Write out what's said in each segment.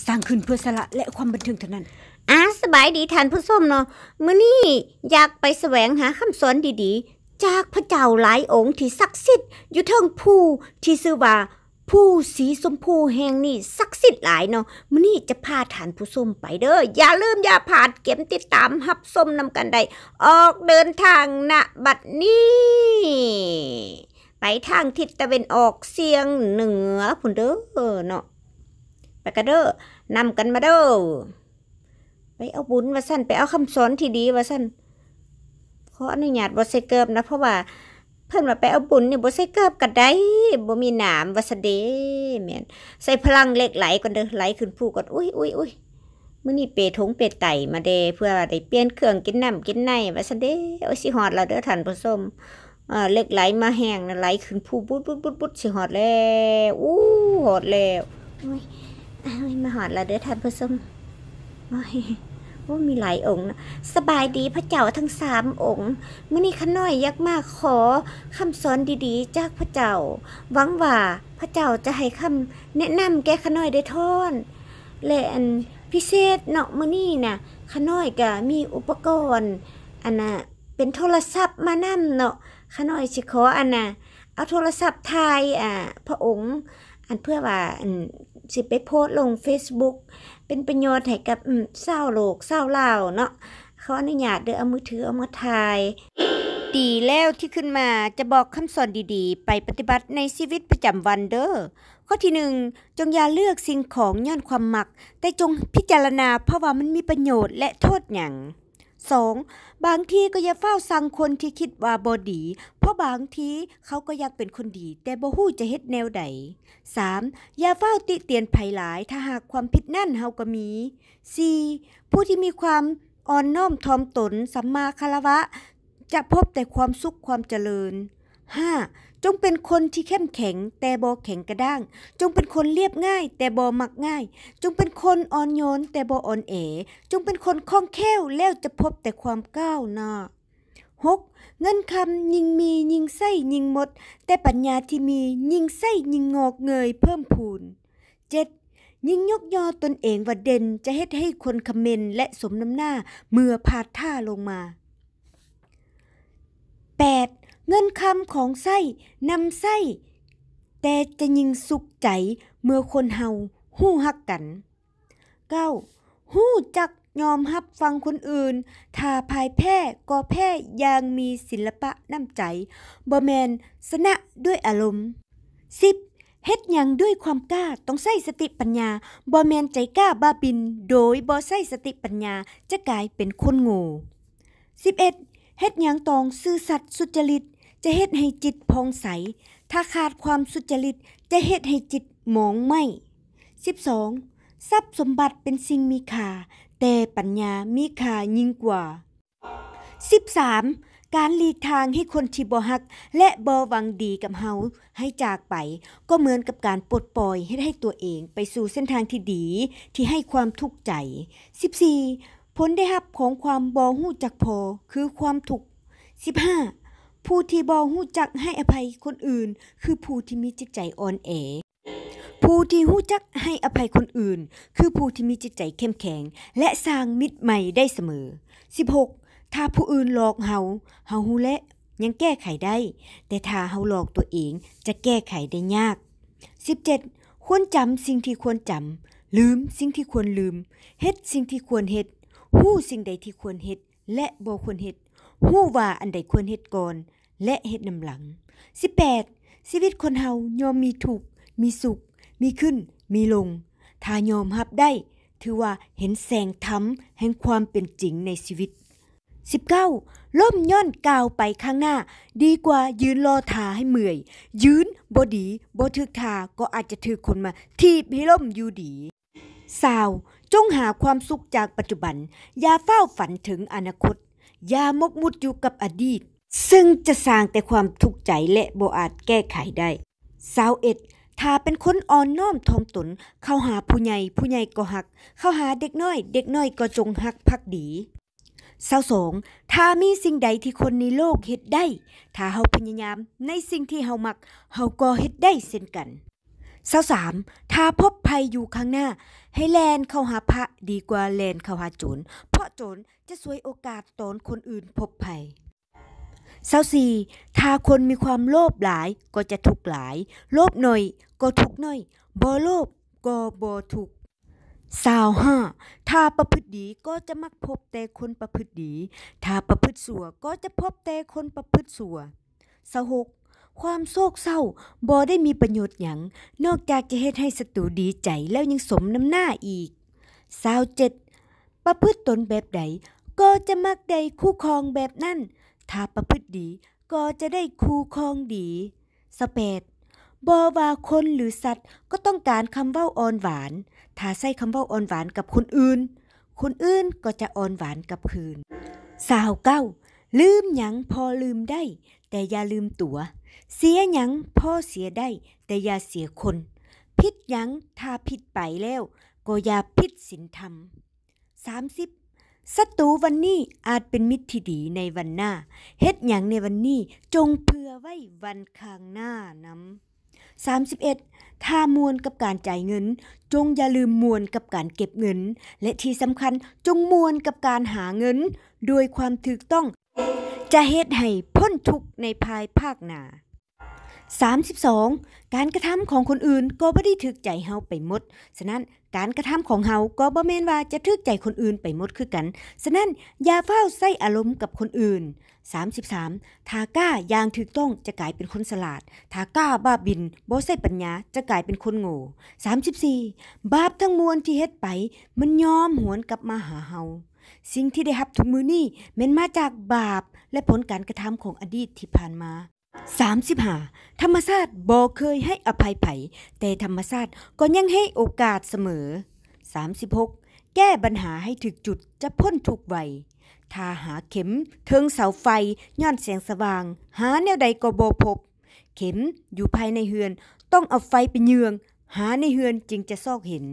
ສ້າງຂຶ້ນເພື່ອສາລະ ແລະ ຄວາມບັນເທີງເທົ່ານັ້ນ. ອາ ສະບາຍດີທ່ານຜູ້ຊົມເນາະ, ມື້ນີ້ຢາກໄປສະແຫວງຫາຄຳສອນດີໆ ຈາກພະເຈົ້າຫຼາຍອົງທີ່ສັກສິດ ຢູ່ເທິງພູທີ່ຊື່ວ່າ ພູສີຊົມພູແຫ່ງນີ້ສັກສິດຫຼາຍເນາະ. ມື້ນີ້ຈະພາທ່ານຜູ້ຊົມໄປເດີ້. ຢ່າລືມຢ່າພາດ ເກັມຕິດຕາມຮັບຊົມນຳກັນໄດ້. ອອກເດີນທາງນະບັດນີ້ ໄປທາງທິດຕາເວັນອອກສຽງເໜືອພຸ້ນເດີ້ເນາະ. ໄປກັນເດີ້ ນຳກັນມາເດີ້. ໄປເອົາບຸນວ່າຊັ້ນ ໄປເອົາຄຳສອນທີ່ດີວ່າຊັ້ນ. ຂໍອະນຸຍາດບໍ່ໃສ່ເກີບນະ ເພາະວ່າເພິ່ນວ່າໄປເອົາບຸນນີ້ບໍ່ໃສ່ເກີບກໍໄດ້ ບໍ່ມີໜາມວ່າຊັ້ນເດ້. ແມ່ນ ໃສ່ພະລັງເຫຼັກໄຫຼກ່ອນເດີ້ ໄຫຼຂຶ້ນພູກ່ອນ. ອຸ້ຍ ອຸ້ຍ ອຸ້ຍ ມື້ນີ້ເປຖົງເປໄຕມາແດ່ ເພື່ອໄດ້ປ່ຽນເຄື່ອງກິນນ້ຳກິນໃນວ່າຊັ້ນເດ້. ໂອ້ຍ ຊິຮອດແລ້ວເດີ້ທ່ານຜູ້ຊົມ. ເອີ ເຫຼັກໄຫຼມາແຮງນະ ໄຫຼຂຶ້ນພູບຸດໆໆໆ ຊິຮອດແລ້ວ. ອູ້ ຮອດແລ້ວ. ໂອ້ຍ ໂອ້ຍ ມາຮອດແລ້ວເດີ້ທ່ານຜູ້ຊົມ. ໂອ້ຍ ໂອ້ ມີຫຼາຍອົງນະ. ສະບາຍດີພະເຈົ້າທັງສາມອົງ. ມື້ນີ້ຂ້ານ້ອຍຢາກມາຂໍຄຳສອນດີໆຈາກພະເຈົ້າ. ຫວັງວ່າພະເຈົ້າຈະໃຫ້ຄຳແນະນຳແກ່ຂ້ານ້ອຍໄດ້ທ້ອນ ແລະ ອັນ ພິເສດເນາະ ມື້ນີ້ນະ ຂ້ານ້ອຍກະມີອຸປະກອນ ອັນນະ ເປັນໂທລະສັບມານຳເນາະ. ຂ້ານ້ອຍຊິຂໍ ອັນນະ ເອົາໂທລະສັບຖ່າຍ ອາ ພະອົງ ອັນ ເພື່ອວ່າ ອັນ ຊິໄປໂພສລົງເຟສບຸກ ເປັນປະໂຫຍດໃຫ້ກັບ ອາ ຊາວໂລກຊາວລາວເນາະ. ຂໍອະນຸຍາດເດີ້ ເອົາມືຖືເອົາມາຖ່າຍ. ດີແລ້ວທີ່ຂຶ້ນມາຈະບອກຄຳສອນດີໆໄປປະຕິບັດໃນຊີວິດປະຈຳວັນເດີ້. ຂໍ້ທີໜຶ່ງ ຈົ່ງຢ່າເລືອກສິ່ງຂອງຍ້ອນຄວາມມັກ, ແຕ່ຈົ່ງພິຈາລະນາເພາະວ່າມັນມີປະໂຫຍດ ແລະ ໂທດຫຍັງ. ສອງ ບາງທີກໍຢ່າຟ້າວຊັງຄົນທີ່ຄິດວ່າບໍ່ດີ, ເພາະບາງທີເຂົາກໍຢາກເປັນຄົນດີ ແຕ່ບໍ່ຮູ້ຈະເຮັດແນວໃດ. ສາມ ຢ່າຟ້າວຕິຕຽນໃຜຫຼາຍ ຖ້າຫາກຄວາມຜິດນັ້ນເຮົາກໍມີ. ສີ່ ຜູ້ທີ່ມີຄວາມອ່ອນນ້ອມຖ່ອມຕົນ, ສຳມາຄາລະວະ, ຈະພົບແຕ່ຄວາມສຸກຄວາມຈະເລີນ. ຫ້າ ຈົ່ງເປັນຄົນທີ່ເຂັ້ມແຂງແຕ່ບໍ່ແຂງກະດ້າງ, ຈົ່ງເປັນຄົນລຽບງ່າຍແຕ່ບໍ່ມັກງ່າຍ, ຈົ່ງເປັນຄົນອ່ອນໂຍນແຕ່ບໍ່ອ່ອນແອ, ຈົ່ງເປັນຄົນຄ່ອງແຄ້ວແລ້ວຈະພົບແຕ່ຄວາມກ້າວໜ້າ. ຫົກ ເງິນຄຳຍິ່ງມີຍິ່ງໃຊ້ຍິ່ງໝົດ, ແຕ່ປັນຍາທີ່ມີຍິ່ງໃຊ້ຍິ່ງງອກເງີຍເພີ່ມພູນ. ເຈັດ ຍິ່ງຍົກຍໍຕົນເອງວ່າເດັ່ນ ຈະເຮັດໃຫ້ຄົນຄຳເມັນ ແລະ ສົມນ້ຳໜ້າເມື່ອພາດທ່າລົງມາ. ແປດ ເງິນຄຳຂອງໃຊ້ນຳໃຊ້ ແຕ່ຈະຍິ່ງສຸກໃຈເມື່ອຄົນເຮົາຮູ້ຮັກກັນ. ເກົ້າ ຮູ້ຈັກຍອມຮັບຟັງຄົນອື່ນ, ຖ້າພ່າຍແພ້ກໍແພ້ຢ່າງມີສິລະປະນ້ຳໃຈ, ບໍ່ແມ່ນຊະນະດ້ວຍອາລົມ. ສິບ ເຮັດຫຍັງດ້ວຍຄວາມກ້າ ຕ້ອງໃຊ້ສະຕິປັນຍາ, ບໍ່ແມ່ນໃຈກ້າບ້າບິນ ໂດຍບໍ່ໃຊ້ສະຕິປັນຍາຈະກາຍເປັນຄົນໂງ່. ສິບເອັດ ເຮັດຫຍັງຕ້ອງຊື່ສັດສຸດຈະລິດ ຈະເຮັດໃຫ້ຈິດຜ່ອງໃສ, ຖ້າຂາດຄວາມສຸດຈະລິດ ຈະເຮັດໃຫ້ຈິດໝອງໄໝ້. ສິບສອງ ຊັບສົມບັດເປັນສິ່ງມີຄ່າ, ແຕ່ປັນຍາມີຄ່າຍິ່ງກວ່າ. ສິບສາມ ການຫຼີກທາງໃຫ້ຄົນທີ່ບໍ່ຮັກ ແລະ ບໍ່ຫວັງດີກັບເຮົາໃຫ້ຈາກໄປ ກໍເໝືອນກັບການປົດປ່ອຍເຮັດໃຫ້ຕົວເອງໄປສູ່ເສັ້ນທາງທີ່ດີ ທີ່ໃຫ້ຄວາມທຸກໃຈ. ສິບສີ່ ຜົນໄດ້ຮັບຂອງຄວາມບໍ່ຮູ້ຈັກພໍຄືຄວາມທຸກ. ສິບຫ້າ ຜູ້ທີ່ບໍ່ຮູ້ຈັກໃຫ້ອະໄພຄົນອື່ນ ຄືຜູ້ທີ່ມີຈິດໃຈອ່ອນແອ. ຜູ້ທີ່ຮູ້ຈັກໃຫ້ອະໄພຄົນອື່ນ ຄືຜູ້ທີ່ມີຈິດໃຈເຂັ້ມແຂງ ແລະ ສ້າງມິດໃໝ່ໄດ້ສະເໝີ. ສິບຫົກ ຖ້າຜູ້ອື່ນຫຼອກເຮົາ, ເຮົາຮູ້ແລ້ວຍັງແກ້ໄຂໄດ້, ແຕ່ຖ້າເຮົາຫຼອກຕົວເອງ ຈະແກ້ໄຂໄດ້ຍາກ. ສິບເຈັດ ຄວນຈຳສິ່ງທີ່ຄວນຈຳ, ລືມສິ່ງທີ່ຄວນລືມ, ເຮັດສິ່ງທີ່ຄວນເຮັດ, ຮູ້ສິ່ງໃດທີ່ຄວນເຮັດ ແລະ ບໍ່ຄວນເຮັດ, ຮູ້ວ່າອັນໃດຄວນເຮັດກ່ອນ ແລະ ເຮັດນຳຫຼັງ. ສິບແປດ ຊີວິດຄົນເຮົາຍ່ອມມີທຸກ, ມີສຸກ, ມີຂຶ້ນ, ມີລົງ. ຖ້າຍອມຮັບໄດ້, ຖືວ່າເຫັນແສງທຳແຫ່ງຄວາມເປັນຈິງໃນຊີວິດ. ສິບເກົ້າ ລົ້ມຍ້ອນກ້າວໄປຂ້າງໜ້າ ດີກວ່າຢືນລໍຖ້າໃຫ້ເມື່ອຍ. ຢືນບໍ່ດີ, ບໍ່ຖືກທ່າ, ກໍອາດຈະຖືກຄົນມາຖີບໃຫ້ລົ້ມຢູ່ດີ. ຊາວ ຈົ່ງຫາຄວາມສຸກຈາກປັດຈຸບັນ, ຢ່າຟ້າວຝັນເຖິງອະນາຄົດ, ຢ່າໝົກໝຸດຢູ່ກັບອະດີດ, ເຊິ່ງຈະສ້າງແຕ່ຄວາມທຸກໃຈ ແລະ ບໍ່ອາດແກ້ໄຂໄດ້. ຊາວເອັດ ຖ້າເປັນຄົນອ່ອນນ້ອມຖ່ອມຕົນ, ເຂົ້າຫາຜູ້ໃຫຍ່, ຜູ້ໃຫຍ່ກໍຮັກ, ເຂົ້າຫາເດັກນ້ອຍ, ເດັກນ້ອຍກໍຈົ່ງຮັກພັກດີ. ຊາວສອງ ຖ້າມີສິ່ງໃດທີ່ຄົນໃນໂລກເຮັດໄດ້, ຖ້າເຮົາພະຍາຍາມໃນສິ່ງທີ່ເຮົາມັກ, ເຮົາກໍເຮັດໄດ້ເຊັ່ນກັນ. ຊາວສາມ ຖ້າພົບໄພຢູ່ຂ້າງໜ້າ ໃຫ້ແລ່ນເຂົ້າຫາພະດີກວ່າແລ່ນເຂົ້າຫາໂຈນ ເພາະໂຈນຈະສວຍໂອກາດຕອນຄົນອື່ນພົບໄພ. ຊາວສີ່ ຖ້າຄົນມີຄວາມໂລບຫຼາຍກໍຈະທຸກຫຼາຍ, ໂລບໜ້ອຍກໍທຸກໜ້ອຍ, ບໍ່ໂລບກໍບໍ່ທຸກ. ຊາວຫ້າ ຖ້າປະພຶດດີກໍຈະມັກພົບແຕ່ຄົນປະພຶດດີ, ຖ້າປະພຶດຊົ່ວກໍຈະພົບແຕ່ຄົນປະພຶດຊົ່ວ. ຊາວຫົກ ຄວາມໂສກເສົ້າບໍ່ໄດ້ມີປະໂຫຍດຫຍັງ ນອກຈາກຈະເຮັດໃຫ້ສັດຕູດີໃຈແລ້ວຍັງສົມນ້ຳໜ້າອີກ. ຊາວເຈັດ ປະພຶດຕົນແບບໃດກໍຈະມັກໄດ້ຄູ່ຄອງແບບນັ້ນ, ຖ້າປະພຶດດີກໍຈະໄດ້ຄູ່ຄອງດີ. ຊາວແປດ ບໍ່ວ່າຄົນຫຼືສັດກໍຕ້ອງການຄຳເວົ້າອ່ອນຫວານ, ຖ້າໃຊ້ຄຳເວົ້າອ່ອນຫວານກັບຄົນອື່ນ, ຄົນອື່ນກໍຈະອ່ອນຫວານກັບຄືນ. ຊາວເກົ້າ ລືມຫຍັງພໍລືມໄດ້ ແຕ່ຢ່າລືມຕົວ, ເສຍຫຍັງພໍເສຍໄດ້ ແຕ່ຢ່າເສຍຄົນ, ຜິດຫຍັງຖ້າຜິດໄປແລ້ວກໍຢ່າຜິດສິນທຳ. ສາມສິບ ສັດຕູວັນນີ້ອາດເປັນມິດທີ່ດີໃນວັນໜ້າ, ເຮັດຫຍັງໃນວັນນີ້ຈົ່ງເຜື່ອໄວ້ວັນຂ້າງໜ້ານຳ. ສາມສິບເອັດ ຖ້າມ່ວນກັບການຈ່າຍເງິນ, ຈົ່ງຢ່າລືມມ່ວນກັບການເກັບເງິນ, ແລະ ທີ່ສຳຄັນ, ຈົ່ງມ່ວນກັບການຫາເງິນດ້ວຍຄວາມຖືກຕ້ອງ, ຈະເຮັດໃຫ້ພົ້ນທຸກໃນພາຍພາກໜ້າ. ສາມສິບສອງ ການກະທຳຂອງຄົນອື່ນກໍບໍ່ໄດ້ຖືກໃຈເຮົາໄປໝົດ, ສະນັ້ນ ການກະທຳຂອງເຮົາກໍບໍ່ແມ່ນວ່າຈະຖືກໃຈຄົນອື່ນໄປໝົດຄືກັນ. ສະນັ້ນ ຢ່າຟ້າວໃຊ້ອາລົມກັບຄົນອື່ນ. ສາມສິບສາມ ຖ້າກ້າຢ່າງຖືກຕ້ອງຈະກາຍເປັນຄົນສະຫຼາດ, ຖ້າກ້າບ້າບິນບໍ່ໃຊ້ປັນຍາຈະກາຍເປັນຄົນໂງ່. ສາມສິບສີ່ ບາບທັງມວນທີ່ເຮັດໄປ ມັນຍອມຫວນກັບມາຫາເຮົາ. ສິ່ງທີ່ໄດ້ຮັບທຸກມື້ນີ້ແມ່ນມາຈາກບາບ ແລະ ຜົນການກະທຳຂອງອະດີດທີ່ຜ່ານມາ. ສາມສິບຫ້າ ທຳມະຊາດບໍ່ເຄີຍໃຫ້ອະໄພໃຜ, ແຕ່ທຳມະຊາດກໍຍັງໃຫ້ໂອກາດສະເໝີ. ສາມສິບຫົກ ແກ້ບັນຫາໃຫ້ຖືກຈຸດ ຈະພົ້ນທຸກໄວ. ຖ້າຫາເຂັມເທິງເສົາໄຟຍ້ອນແສງສະຫວ່າງ, ຫາແນວໃດກໍບໍ່ພົບ. ເຂັມຢູ່ພາຍໃນເຮືອນ ຕ້ອງເອົາໄຟໄປເຍືອງ, ຫາໃນເຮືອນຈຶ່ງຈະຊອກເຫັນ.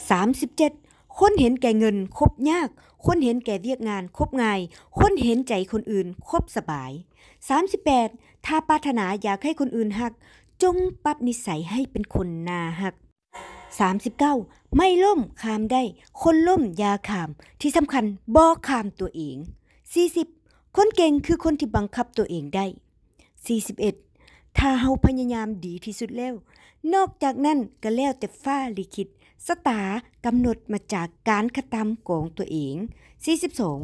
ສາມສິບເຈັດ ຄົນເຫັນແກ່ເງິນຄົບຍາກ, ຄົນເຫັນແກ່ວຽກງານຄົບງ່າຍ, ຄົນເຫັນໃຈຄົນອື່ນຄົບສະບາຍ. ສາມສິບແປດ ຖ້າປາດຖະໜາຢາກໃຫ້ຄົນອື່ນຮັກ, ຈົ່ງປັບນິໄສໃຫ້ເປັນຄົນໜ້າຮັກ. ສາມສິບເກົ້າ ໄມ້ລົ້ມຂ້າມໄດ້, ຄົນລົ້ມຢ່າຂ້າມ, ທີ່ສຳຄັນບໍ່ຂ້າມຕົວເອງ. ສີ່ສິບ ຄົນເກັ່ງຄືຄົນທີ່ບັງຄັບຕົວເອງໄດ້. ສີ່ສິບເອັດ ຖ້າເຮົາພະຍາຍາມດີທີ່ສຸດແລ້ວ, ນອກຈາກນັ້ນກໍແລ້ວແຕ່ຟ້າລິຂິດ, ຊະຕາກຳນົດມາຈາກການກະທຳຂອງຕົວເອງ. ສີ່ສິບສອງ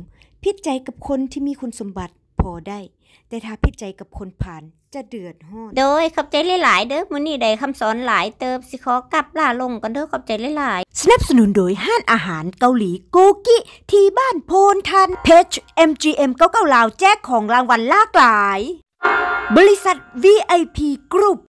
ຜິດໃຈກັບຄົນທີ່ມີຄຸນສົມບັດພໍໄດ້, ແຕ່ຖ້າຜິດໃຈກັບຄົນພານຈະເດືອດຮ້ອນ. ໂດຍ ຂອບໃຈຫຼາຍໆເດີ້, ມື້ນີ້ໄດ້ຄຳສອນຫຼາຍເຕີບ, ຊິຂໍກັບລາລົງກ່ອນເດີ້, ຂອບໃຈຫຼາຍໆ. ສະໜັບສະໜູນໂດຍຮ້ານອາຫານເກົາຫຼີໂກກິ ທີ່ບ້ານໂພນທັນ. ເພຈ ເອັມຈີເອັມ ເກົ້າເກົ້າ ລາວ ແຈກຂອງລາງວັນຫຼາກຫຼາຍ. ບໍລິສັດ ວີໄອພີ ກຣຸບ.